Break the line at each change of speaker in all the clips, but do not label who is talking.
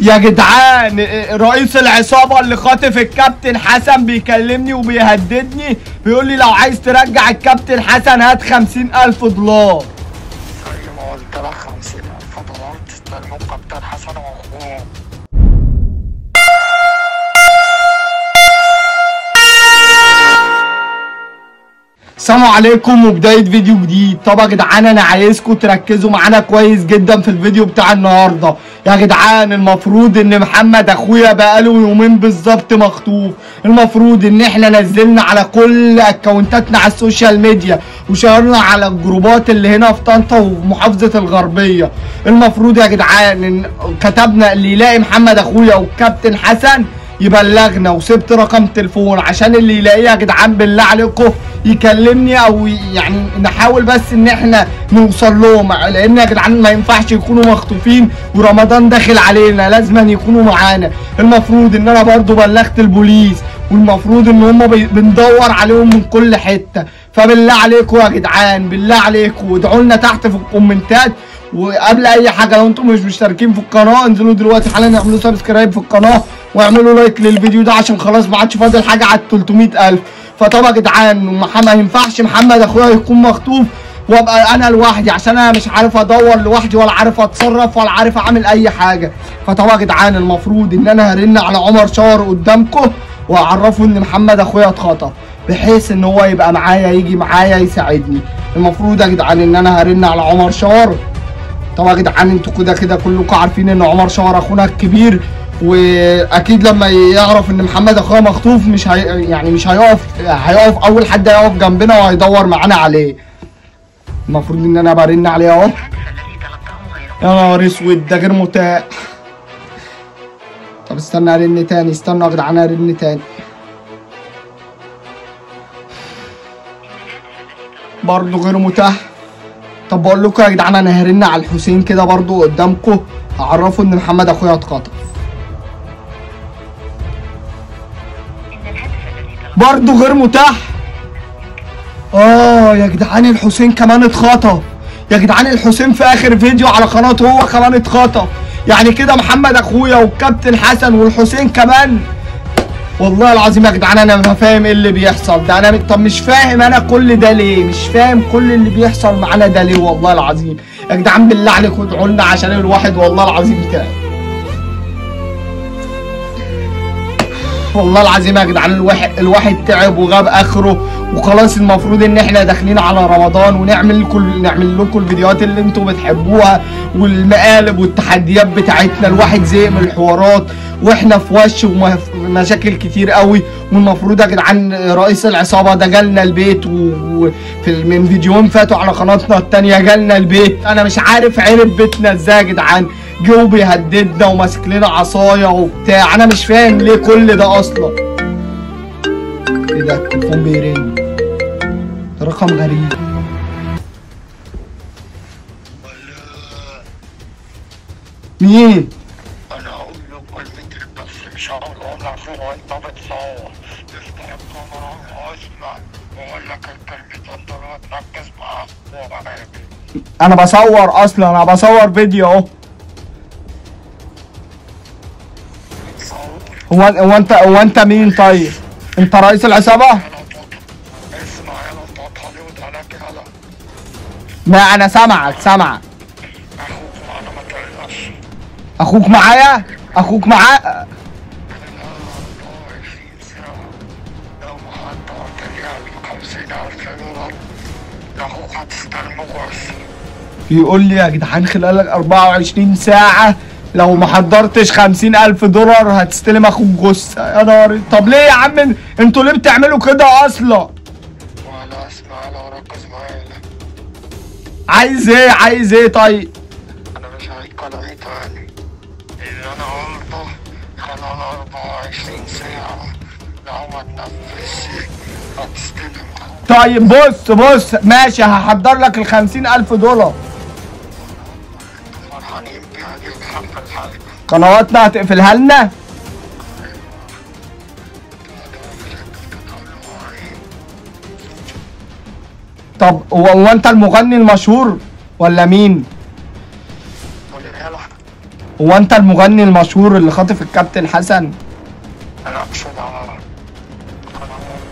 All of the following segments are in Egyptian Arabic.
يا جدعان رئيس العصابة اللي خاطف الكابتن حسن بيكلمني وبيهددني، بيقول لي لو عايز ترجع الكابتن حسن هات 50,000 دولار.
زي ما قلت لك 50,000 دولار تستلموا الكابتن حسن واخوه.
السلام عليكم وبداية فيديو جديد. طب يا جدعان انا عايزكم تركزوا معانا كويس جدا في الفيديو بتاع النهارده. يا جدعان المفروض ان محمد اخويا بقاله يومين بالظبط مخطوف، المفروض ان احنا نزلنا على كل اكونتاتنا على ال social media وشيرنا على الجروبات اللي هنا في طنطا ومحافظة الغربية. المفروض يا جدعان ان كتبنا اللي يلاقي محمد اخويا والكابتن حسن يبلغنا، وسبت رقم تليفون عشان اللي يلاقيه يا جدعان بالله عليكم يكلمني، او يعني نحاول بس ان احنا نوصل لهم، لان يا جدعان ما ينفعش يكونوا مخطوفين ورمضان داخل علينا، لازم يكونوا معانا. المفروض ان انا برضو بلغت البوليس، والمفروض ان هم بندور عليهم من كل حتة. فبالله عليكم يا جدعان، بالله عليكم ادعوا لنا تحت في الكومنتات. وقبل اي حاجة لو انتم مش مشتركين في القناة انزلوا دلوقتي حالا اعملوا subscribe في القناة واعملوا like للفيديو ده، عشان خلاص ما عادش فاضل حاجة على 300,000. فطبعا يا جدعان ما ينفعش محمد اخويا يكون مخطوف وابقى انا لوحدي، عشان انا مش عارف ادور لوحدي ولا عارف اتصرف ولا عارف اعمل اي حاجة. فطبعا يا جدعان المفروض ان انا هرن على عمر شاور قدامكم واعرفه ان محمد اخويا اتخطف، بحيث ان هو يبقى معايا، يجي معايا يساعدني. المفروض يا جدعان ان انا هرن على عمر شاور. طبعا يا جدعان انتوا كده كده كلكم عارفين ان عمر شاور اخونا الكبير، واكيد لما يعرف ان محمد اخويا مخطوف مش هي يعني مش هيقف، هيقف اول حد هيقف جنبنا وهيدور معانا عليه. المفروض ان انا برن عليه اهو. يا نهار اسود ده غير متاح. طب استنى ارن تاني، استنى يا جدعان ارن تاني. برضه غير متاح. طب بقول لكم يا جدعان انا هرن على الحسين كده برضه قدامكم، هعرفه ان محمد اخويا اتخطف. برضه غير متاح. يا جدعان الحسين كمان اتخطف. يا جدعان الحسين في اخر فيديو على قناته هو كمان اتخطف. يعني كده محمد اخويا والكابتن حسن والحسين كمان. والله العظيم يا جدعان انا ما فاهم ايه اللي بيحصل ده. انا طب مش فاهم انا كل ده ليه، مش فاهم كل اللي بيحصل معانا ده ليه والله العظيم. يا جدعان بالله عليكم ادعوا لنا عشان الواحد والله العظيم تعب. والله العظيم يا جدعان الواحد تعب وغاب اخره، وخلاص المفروض ان احنا داخلين على رمضان ونعمل نعمل لكم الفيديوهات اللي انتم بتحبوها والمقالب والتحديات بتاعتنا. الواحد زهق من الحوارات واحنا في وش ومشاكل كتير قوي. والمفروض يا جدعان رئيس العصابة ده جالنا البيت، وفي من فيديوهين فاتوا على قناتنا التانية جالنا البيت. انا مش عارف عرف بيتنا ازاي يا جدعان، جو بيهددنا وماسك لنا عصاية وبتاع، انا مش فاهم ليه كل ده اصلا. ايه ده التليفون بيرن، ده رقم غريب. مين؟
انا هقول له كلمتك بس مش هقولهم عشان انت بتصور. افتح الكاميرا واسمع واقول لك الكلمتين دول وتركز معايا.
انا بصور اصلا، انا بصور فيديو اهو. هو انت مين طيب؟ انت رئيس العصابة؟
اسمع يلا هوليوود عليك يلا.
ما انا سامعك سامعك.
اخوك معانا ما تقلقش.
اخوك معايا؟ اخوك معايا؟
24 ساعة لو ما حضرت يعني 50,000 دولار لاخوك هتستلمه بس.
بيقول لي يا جدعان خلال 24 ساعة لو ما حضرتش 50,000 دولار هتستلم اخوك جثة. يا نهار. طب ليه يا عم انتوا ليه بتعملوا كده اصلا؟
ولا اسمع ولا ركز معايا.
عايز ايه؟ عايز ايه طيب؟
انا مش هعيد كلامي تاني. اللي انا قلته خلال 24 ساعة لو ما تنفذش هتستلم اخوك.
طيب بص بص ماشي، هحضر لك ال 50,000 دولار. قنواتنا هتقفلها لنا؟ طب هو انت المغني المشهور ولا مين؟ هو انت المغني المشهور اللي خاطف الكابتن حسن؟
انا مش دعوه، انا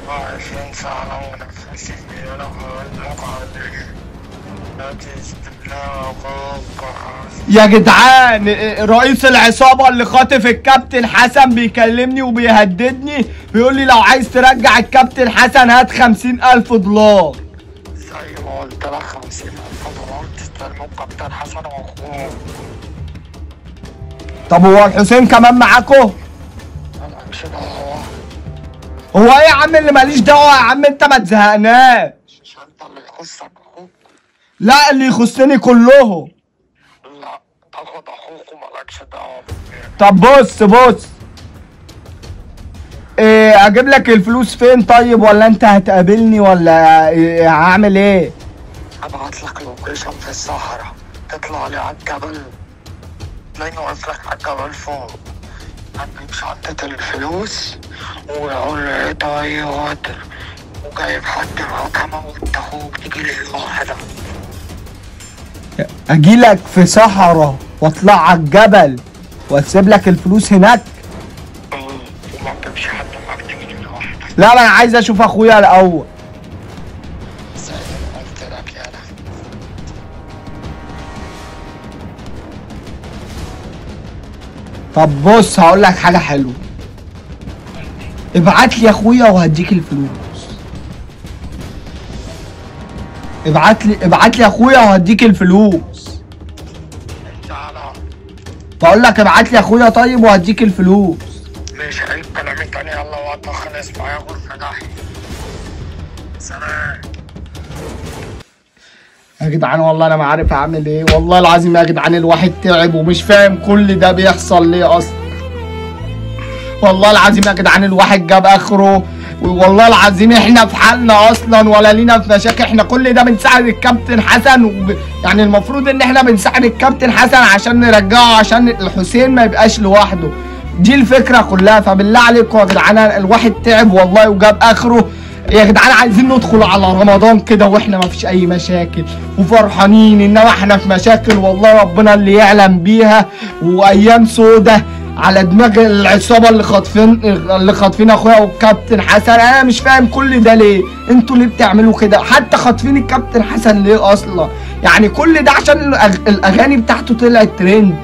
24 ساعة ونفسي انا هقول لك عليه.
يا جدعان رئيس العصابة اللي خاطف الكابتن حسن بيكلمني وبيهددني، بيقول لي لو عايز ترجع الكابتن حسن هات 50,000 دولار.
زي ما قلت لك 50,000 دولار تستلموا الكابتن حسن واخوه.
طب هو الحسين كمان معاكو؟
مالكش دعوة.
هو ايه يا عم اللي ماليش دعوة يا عم؟ انت ما تزهقناش.
مش انت اللي يخصك اخوك؟
لا اللي يخصني كلهم.
لا تاخد اخوك ومالكش دعوة.
طب بص ايه، اجيب لك الفلوس فين طيب؟ ولا انت هتقابلني ولا إيه؟ هعمل ايه؟
هبعت لك location في الصحراء، تطلع لي على الجبل، تلاقيني واقف لك على الجبل فوق، هتجيب شنطة الفلوس ويقول لي طيب وجايب حد معاك هموت اخوك، تجي لي لوحدك.
اجيلك في صحراء واطلع على الجبل واسيب لك الفلوس هناك؟
وما تجيبش حد معاك، تجي لي لوحدك.
لا انا عايز اشوف اخويا الاول.
زي ما قلت لك يا
طب بص هقول لك حاجة حلوة، ابعت لي اخويا وهديك الفلوس. ابعت لي اخويا وهديك الفلوس. بقول لك ابعت لي اخويا طيب وهديك الفلوس.
مش عيب كلامي تاني، يلا وقت خلص معايا غرفة تحت. سلام
يا جدعان، والله انا ما عارف اعمل ايه، والله العظيم يا جدعان الواحد تعب ومش فاهم كل ده بيحصل ليه اصلا. والله العظيم يا جدعان الواحد جاب اخره، والله العظيم احنا في حالنا اصلا ولا لينا في مشاكل. احنا كل ده بنساعد الكابتن حسن يعني المفروض ان احنا بنساعد الكابتن حسن عشان نرجعه، عشان الحسين ما يبقاش لوحده، دي الفكرة كلها. فبالله عليكم يا جدعان الواحد تعب والله وجاب اخره يا جدعان. عايزين ندخل على رمضان كده واحنا ما فيش اي مشاكل وفرحانين، انما احنا في مشاكل والله ربنا اللي يعلم بيها، وايام سودة على دماغ العصابة اللي خاطفين اخويا والكابتن حسن. انا مش فاهم كل ده ليه، انتوا ليه بتعملوا كده؟ حتى خاطفين الكابتن حسن ليه اصلا؟ يعني كل ده عشان الاغاني بتاعته طلعت ترند؟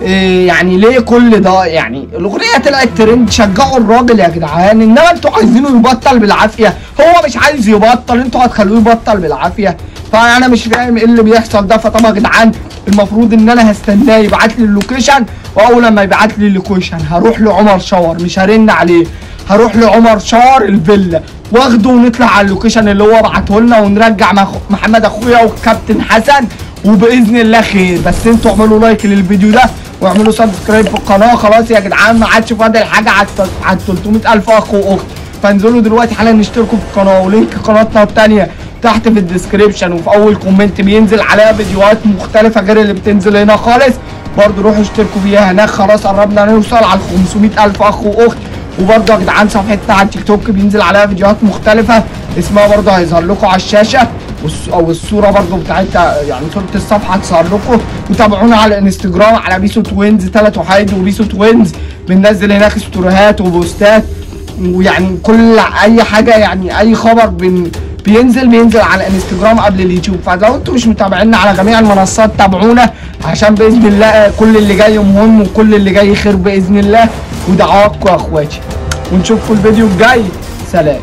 إيه يعني ليه كل ده؟ يعني الاغنية طلعت ترند، شجعوا الراجل يا جدعان، انما انتوا عايزينه يبطل بالعافية، هو مش عايز يبطل، انتوا هتخلوه يبطل بالعافية. فانا مش فاهم ايه اللي بيحصل ده. فطبعا يا جدعان المفروض ان انا هستناه يبعت لي ال location، واول لما يبعت لي ال location هروح لعمر شاور، مش هرن عليه، هروح لعمر شاور الفيلا واخده ونطلع على ال location اللي هو بعته لنا، ونرجع محمد اخويا والكابتن حسن، وباذن الله خير. بس انتوا اعملوا like للفيديو ده واعملوا subscribe في القناة. خلاص يا جدعان ما عادش فاضل حاجة على 300,000 اخ واخت، فانزلوا دلوقتي حالا نشتركوا في القناة، و link قناتنا الثانية تحت في ال description وفي اول comment بينزل عليها فيديوهات مختلفة غير اللي بتنزل هنا خالص، برضو روحوا اشتركوا فيها هناك. خلاص قربنا نوصل على 500,000 اخ واخت. وبرضو يا جدعان صفحتنا على التيك توك بينزل عليها فيديوهات مختلفة اسمها برضو هيظهر لكم على الشاشة، او الصورة برضو بتاعتها يعني صوره الصفحة هتظهر لكم. وتابعونا على الانستجرام على بيسو توينز 3 وحيد وبيسو توينز، بننزل هناك ستوريهات وبوستات ويعني كل اي حاجة، يعني اي خبر بينزل على الانستجرام قبل اليوتيوب. فلو انتم مش متابعينا على جميع المنصات تابعونا، عشان باذن الله كل اللي جاي مهم وكل اللي جاي خير باذن الله. ودعواتكم يا اخواتي، ونشوفكم الفيديو الجاي. سلام.